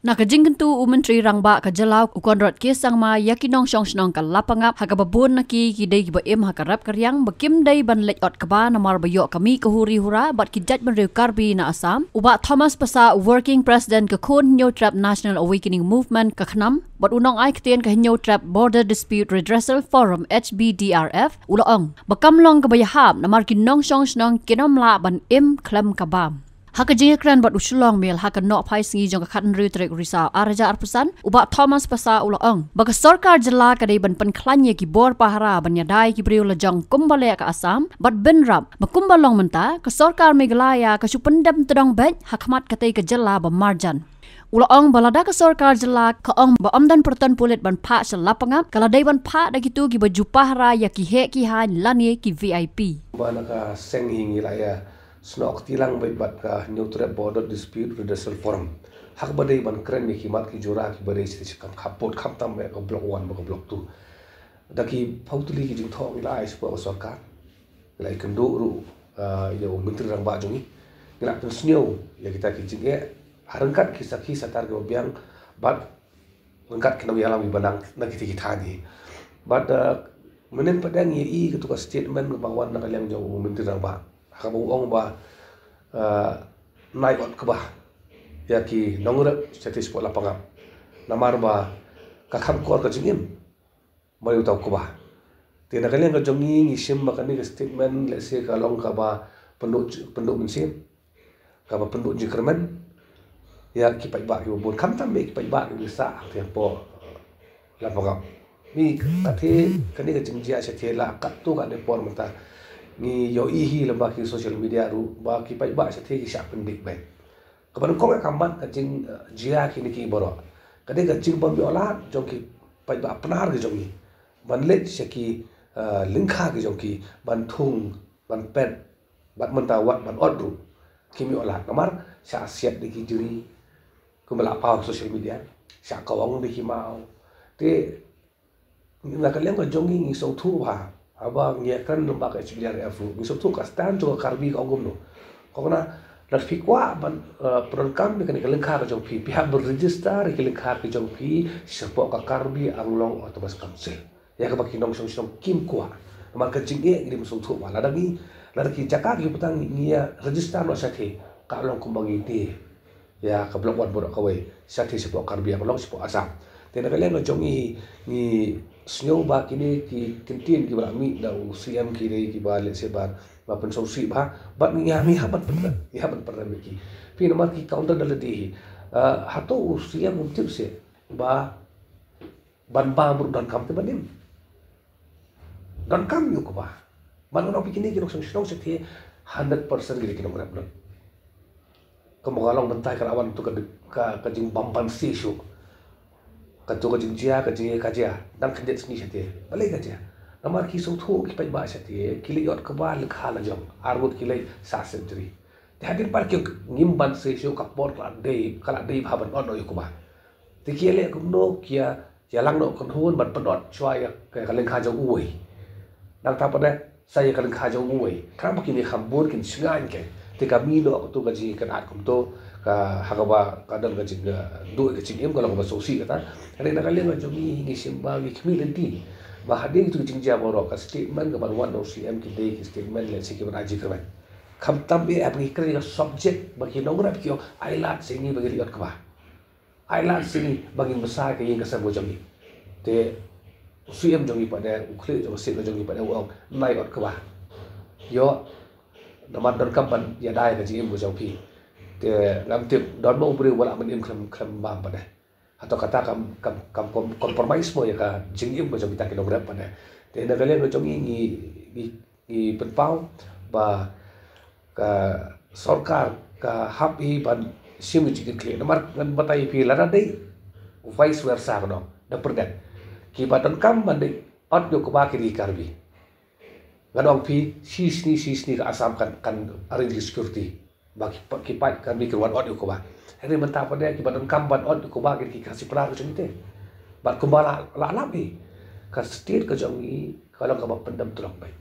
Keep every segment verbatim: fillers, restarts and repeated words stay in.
Na ka jingkyntu u Myntri Rangbah ka jylla u Conrad K Sangma ïa ki nongshong shnong ka Lapangap ha kaba bun na ki ki dei kiba im ha ka rep ka riang ba kim dei ban leit ot kba namar ba ïoh ka mih ka huri hura bad ki jaitbynriew Karbi na Assam, u Bah Thomas Passah, Working President ka Khun Hynñiewtrep National Awakening Movement ka KHNAM, bad u nongai ktien ka Hynñiewtrep Border Dispute Redressal Forum, H B D R F, u la ong ba kam long kaba ïahap namar ki nongshong shnong kin ym lah ban im khlem ka bam. Ha ka jingïakren bad u Shillong Mail ha ka nohphai sngi jong ka khathynriew tarik Risaw arhajar arphew san, u Bah Thomas Passah u la ong ba ka sorkar jylla ka dei ban pynkhlaiñ ïa ki bor pahara ban ïada ïa ki briew lajong kumba leh ka Assam bad bynrap ba kumba long mynta ka sorkar Meghalaya ka shu pyndem tdong beit ha khmat katei ka jylla ba marjan. U la ong ba lada ka sorkar jylla ka ong ba ym don pyrton pulit ban phah sha Lapangap, ka la dei ban phah da kito kiba ju pahara ïa ki heh ki haiñ lane ki V I P. Ba na ka seng hi ngi la ïa snoh kti lang beit bad ka Hynñiewtrep Border Dispute Redressal Forum ha kaba dei ban kren ïa ki mat ki jura kiba dei shi shi kam khappud khamtam ïa ka Block One bad ka Block Two. Da ki phew tylli ki jingthoh ngi la ai shapoh ka sorkar, ngi la ïakynduh ruh, ah, ïa u Myntri Rangbah jong ngi. Ngi la pynsngew ïa kita ki jingeh ha ryngkat ki sakhi satar kiba biang bad ryngkat ki nongïalam kiba nang na kita ki thaiñ hi. Bad, ah, mynhynnin pat ngi ïohi katu ka statement kaba wan na ka liang jong u Myntri Rangbah ha kaba u ong ba, ah, nai ot kba ïa ki nongrep shatei shapoh Lapangap namar ba ka kham kor ka jingim ba ïa uta u kba. Te na ka liang ka jong ngi ngi shim ba kane ka statement lehse ka long kaba pynduh, pynduh mynsiem, kaba pynduh jingkyrmen ïa ki paidbah kiba bun, khamtam ïa ki paidbah kiba sah hangtei hapoh Lapangap. Ngi katto kane ka jingjia shatei la katto katne por mynta ngi ïohi hi lyngba ki social media ruh ba ki paidbah shatei ki shah pyndik beit. Kaba nyngkong ïa ka mat ka jing, eh, jia kine ki baroh ka dei ka jingbym ïoh lad jong ki paidbah Pnar ki jong ngi ban leit sha ki, eh, lyngkha ki jong ki ban thung ban pet bad mynta wat ban ot ruh kim ïoh lad namar shah siat da ki jri kumba la paw social media, shah kawang da ki maw. Te na ka liang ka jong ngi ngi sngewthuh bha haba ngi ïakren lyngba ka H B D R F ruh, ngi sngewthuh ka stand jong ka Karbi ka ong kumno. Ka ong na lada phi kwah ban, eh, pyndonkam ïa kane ka lyngkha ka jong phi, phi hap ban register ïa ka lyngkha ka jong phi shapoh ka Karbi Anglong Autonomous Council. Ïa kaba ki nongshong shnong kim kwah. Namar ka jingeh ngi dei ban sngewthuh bha lada ngi, lada ki jaka ki patang ngi ïa register noh shatei, ka long kumba ngi die ïa ka Block One baroh kawei shatei shapoh Karbi Anglong shapoh Assam. Te na ka liang ka jong ngi ngi sngew ba kine ki kyntien kiba la mih da u C M ki dei kiba lehse ba, ba pynsngewsih bha bad ngi hap, ngi hap ban pynrem, ngi hap ban pynrem ïa ki. Phi namar ki counter da lade hi. Ah, hato u C M um tip seh ba ban bam ruh donkam te ban im. Donkam ïa u kba. Ban ong phi kine ki nongshong shnong shatei hundred percent ki dei ki nongrep lut. Kumba ka long mynta ka la wan tu ka, ka, ka jingbam banse shuh. Katu ka jingjia, ka jingeh ka jia. Dang khyndiat sngi shatei balei ka jia? Namar ki sngewthuh ki paidbah shatei ki leit ot kba lyngkha la jong. Ar ngut ki leit sah century. Te hadien pat ki ngim banse shuh ka por ka la dei, ka la dei bha ban ot noh ïa u kba. Te ki ïaleh kumno ki ïa, ïalang noh kynhun ban pynot shuwa ïa ka, ka lyngkha jong uwei. Nangta pat de sa ïa ka lyngkha jong uwei. Khnang ba kine kham bun kin shngaiñ kein. Te ka mih noh katu ka jingïakynad kumto ka ha kaba ka don ka jing, eh, duh ka jingim ka long kaba sngewsih kata. Hynrei na ka liang ka jong ngi ngi shim ba ngi khmih lynti ba hadien kitu ki jingjia baroh ka statement kaban wan na u C M ki dei ki statement lehse kiban ai jingkyrmen. Khamtam eh ba ngi kren ïa ka subject ba ki nongrep ki ong ai lad sha ngi ba ngi leit ot kba. Ai lad sha ngi ba ngin bsa ïa ka ïing ka sem ka jong ngi. Te u C M jong ngi pat de, u khlieh jong ka seng ka jong ngi pat de u ong nai ot kba. Ïoh, namar donkam ban ïada ïa ka jingim ka jong phi. Te ngam tip don mo u briew ba lah ban im khlem, khlem bam pat de. Hato kata kam, kam, kam, kam compromise mo ïa ka jingim ka jong kita ki nongrep pat de. Te na ka liang ka jong ngi ngi, ngi ngi pynpaw ba ka sorkar ka hap hi ban shim ki jingkitkhlieh. Namar ngan batai phi lada dei vice versa kano da pyrdet. Kiba donkam ban dei ot ïa u kba ki dei ki Karbi. Ngan ong phi shi sngi shi sngi ka Assam kan, kan arrange ki security ba ki, ki paid Karbi kin wan ot ïa u kba. Hynrei mynta pat de kiba donkam ban ot ïa u kba ki dei ki Khasi Pnar ka jong ngi te. Bad kumba la, la lap hi ka state ka jong ngi ka long kaba pyndem tyrong beit.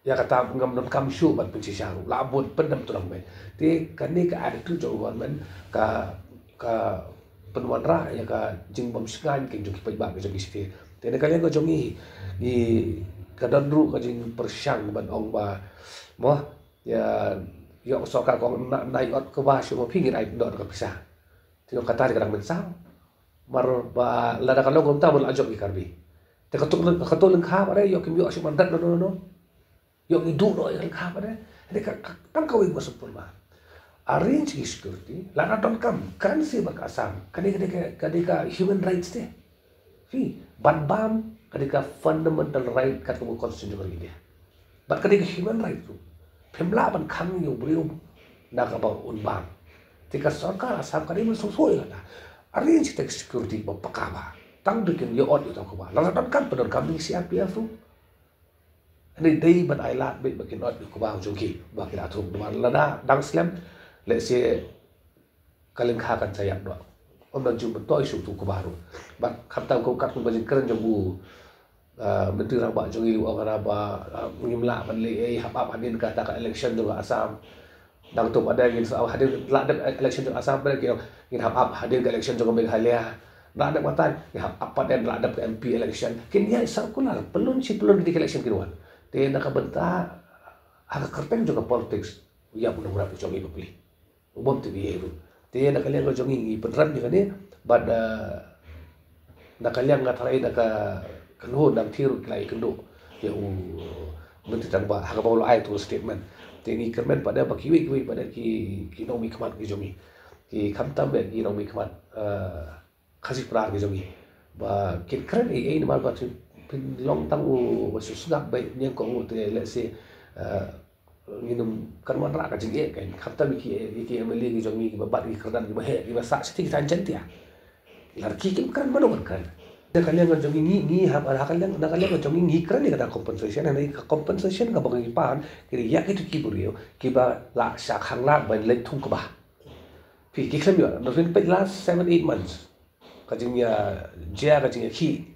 Ïa kata ngam donkam shuh ban pynshisha ruh, la bun pyndem tyrong beit. Te kane ka attitude jong u government ka, ka pynwanrah ïa ka jingbym shngaiñ ka jong ki paidbah ka jong ki shatei. Te na ka liang ka jong ngi, ngi ka don ruh ka jingpyrshang ban ong ba mo ïa ïoh sorkar ka ong na nai ot kaba shu ma phi ngin ai dot ka pisa. Te ong kata ka dang mynsaw. Mar ba lada ka long kumta ban la jop ki Karbi. Te ka tuk ka tuk lyngkha ba re ïoh kim ïoh shu mandat no no no. Ïoh ngi duh noh ïa ka lyngkha pat de. Hynrei ka, ka, tang kawei ba sempurna. Arrange ki security, lada donkam, kren seh bad ka Assam. Kane ka dei ka, ka dei ka human rights te. Phi, ban bam, ka dei ka fundamental right katkum ka constitution jong ka India. Bad ka dei ka human right ruh. Phim lah ban khang ïa u briew na kaba un bam. Te ka sorkar Assam ka dei ban sngewthuh ïa kata. Arrange te ka security ba paka ba. Tang ba kin ïoh ot ïa uta u kba. Lada donkam, pyndonkam ïa ki C R P F ruh. Hynrei dei ban ai lad beit ba kin ot ïa u kba jong ki ba ki la thung, namar lada dang slem, lehse ka lyngkha kan sa ïap noh. Ym dang ju myntoi shuh uta u kba ruh. Bad khamtam kum katkum ka jingkren jong u, ah, Myntri Rangbah jong ngi u ong hana ba, ah, ngim lah ban leh ei hap ap hadien kata ka election jong ka Assam. Dang tu pat de ngin sa hadien la dep election jong Assam pat de ki ong ngin hap ap hadien ka election jong Meghalaya. La dep kata ngin hap ap pat de la dep ka M P election. Kin ïa circular, pyllun shi pyllun ki election kin wan. Te na ka bynta ha ka kyrteng jong ka politics, ïa u nongrep u jong ngi bapli. U bym tip ei ruh. Te na ka liang ka jong ngi ngi pynrem ïa kane bad, eh, na ka liang nga tharai na ka kynhun nangthie ruh ki la ïakynduh ïa u Myntri Rangbah ha kaba u la ai uta u statement. Te ngi kyrmen pat de ba kiwei kiwei pat de ki, ki nongmihkhmat ki jong ngi, ki khamtam de ki nongmihkhmat, eh, Khasi Prar ki jong ngi ba kin kren ei ei namar ba phin, phin long tang u ba shu sngap beit ñiangkong u te lehse, eh, ngin ym kan wanrah ka jingeh kan. Khamtam ïa ki, ïa ki M L A ki jong ngi kiba bat ki kyrdan kiba heh kiba sah shatei kita Jaiñtia. Lada ki kim kren mano kan kren. Na ka liang ka jong ngi ngi hap, ha ka liang, na ka liang ka jong ngi ngi kren ïa kata compensation, hynrei ka compensation kaba ngi pan ki dei ïa kito ki briew kiba la shah khang lad ban leit thung kba. Phi, ki khlem ïoh, na phin peit last seven eight months. Ka jingïa, jia ka jingïakhih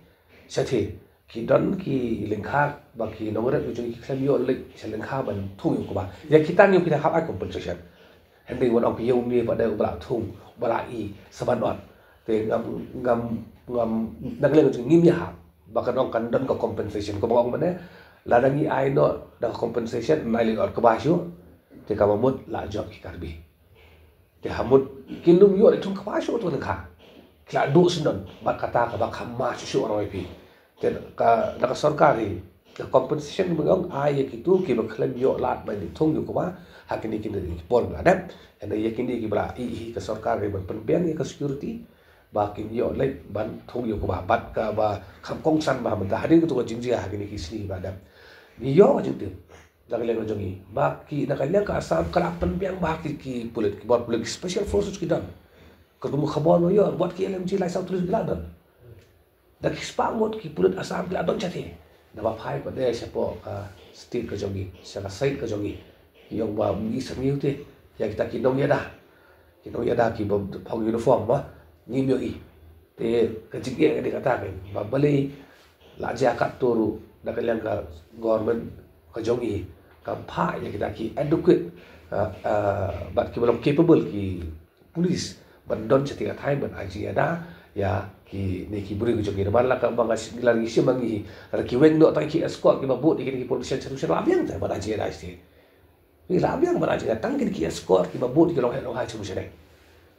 shatei. Ki don ki lyngkha ba ki nongrep ki jong ngi ki khlem ïoh leit sha lyngkha ban thung ïa u kba. Ïa kita ngi phi hap ai compensation. Hynrei wat ong phi ïa une pat de uba la thung, uba la ïeh, sa ban ot. Te ngam, ngam, ngam, na ka liang ka jong ngi ngim ïahap ba kan ong kan don ka compensation. Kaba ong mane, lada ngi ai noh da ka compensation, nai leit ot kba shuh. Te kaba mut la jop ki Karbi. Te ha mut kin ym ïoh leit thung kba shuh uta u lyngkha. Ki la duh sngewdon bad kata kaba kham ma shuh shuh, nga ong ïa phi. Te ka, na ka sorkar hi, ka compensation ba ngi ong ai ïa kito kiba khlem ïoh lad ban leit thung ïa u kba ha kine ki por ba la dep. Hynrei ïa kine kiba la ïeh hi ka sorkar hi ban pynbiang ïa ka security ba kin ïoh leit ban thung ïa u kba bad kaba kham kongsan ba ha mynta hadien kito ka jingjia ha kine ki sngi ba la dep. Ngi ïoh ka jingtip na ka liang ka jong ngi ba ki, na ka liang ka Assam ka la pynbiang ba ki, ki pulit, ki bor pulit, ki special forces ki don. Ka kum ka khubor ba ïoh, wat ki L M G lai saw tylli ki la don. Da ki spah ngut ki pulit Assam ki la don shatei. Naba phai pat de shapoh ka state ka jong ngi, sha ka side ka jong ngi. Ki ong ba ngi sngewthuh ïa kita ki nongïada. Ki nongïada kiba phong uniform ba ngim ïohi. Te ka jingeh ka dei kata kan ba balei la jia katto ruh na ka liang ka government ka jong ngi kam phah ïa kita ki adequate, ah, ah, bad kiba long capable ki police ban don shatei ka thaiñ ban ai jingïada ïa kine ki briew ki jong ngi. Namar la kaba nga shim, la ngi shim ma ngi, la ki weng noh tang ki escort kiba bud ïa kine ki politician sha sha la biang te ban ai jingïada shatei. Ngi la biang ban ai jingïada tang kine ki escort kiba bud ki long heh long hai sha sha.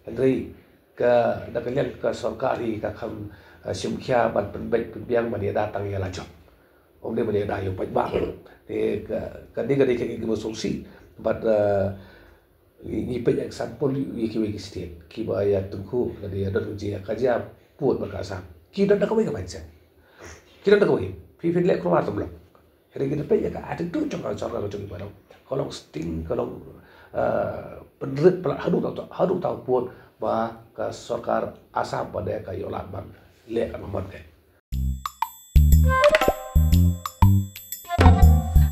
Hynrei ka, na ka liang ka sorkar hi ka kham, eh, shim khia ban pynbeit pynbiang ban ïada tang ïa la jop. Ym dei ban ïada ïa u paidbah. Te ka, ka dei, ka dei ka, ka, ka sngewsih bad, eh, ngi, ngi peit example ïa kiwei ki state kiba ïa tyngkhuh lane ïa don ka jia, ka jia pud bad ka Assam. Ki don da kawei ka mindset. Ki don da kawei. Phi, phi leh kumno tam long. Hynrei ngi peit ïa ka attitude jong ka sorkar ka jong ngi ba long, ka long sting, ka long, eh, pynrit palat haduh ta, haduh ta pud ba ka sorkar Assam pat de ka ïoh lad ban leh ka mon ka.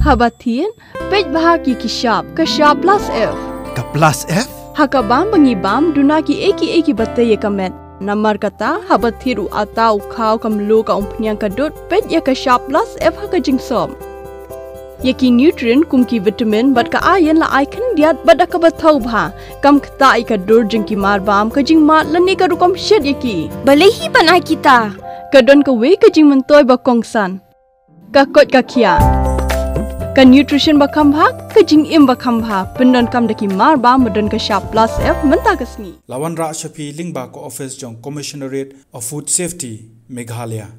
Haba thied, peit bha ki ki shap, ka shap plus F. Ka plus F? Ha ka bam ba ngi bam, duna kiei kiei kiba tei ïa ka met. Namar kata, haba thied u atta u khaw ka mluh ka umphniang ka dud, peit ïa ka shap plus F ha ka jingsop. Ïa ki nutrient kum ki vitamin bad ka iron la ai khyndiat bad da kaba thaw bha. Kam ktah ïa ka dur jong ki marbam, ka jingmad lane ka rukom shet ïa ki. Balei hi ban ai kita? Ka don kawei ka jingmyntoi ba kongsan. Ka koit ka khiah. Ka nutrition ba kham bha, ka jingim ba kham bha. Pyndonkam da ki marbam ba don ka shap plus F mynta ka sngi. La wanrah sha phi lyngba ka office jong Commissionerate of Food Safety, Meghalaya.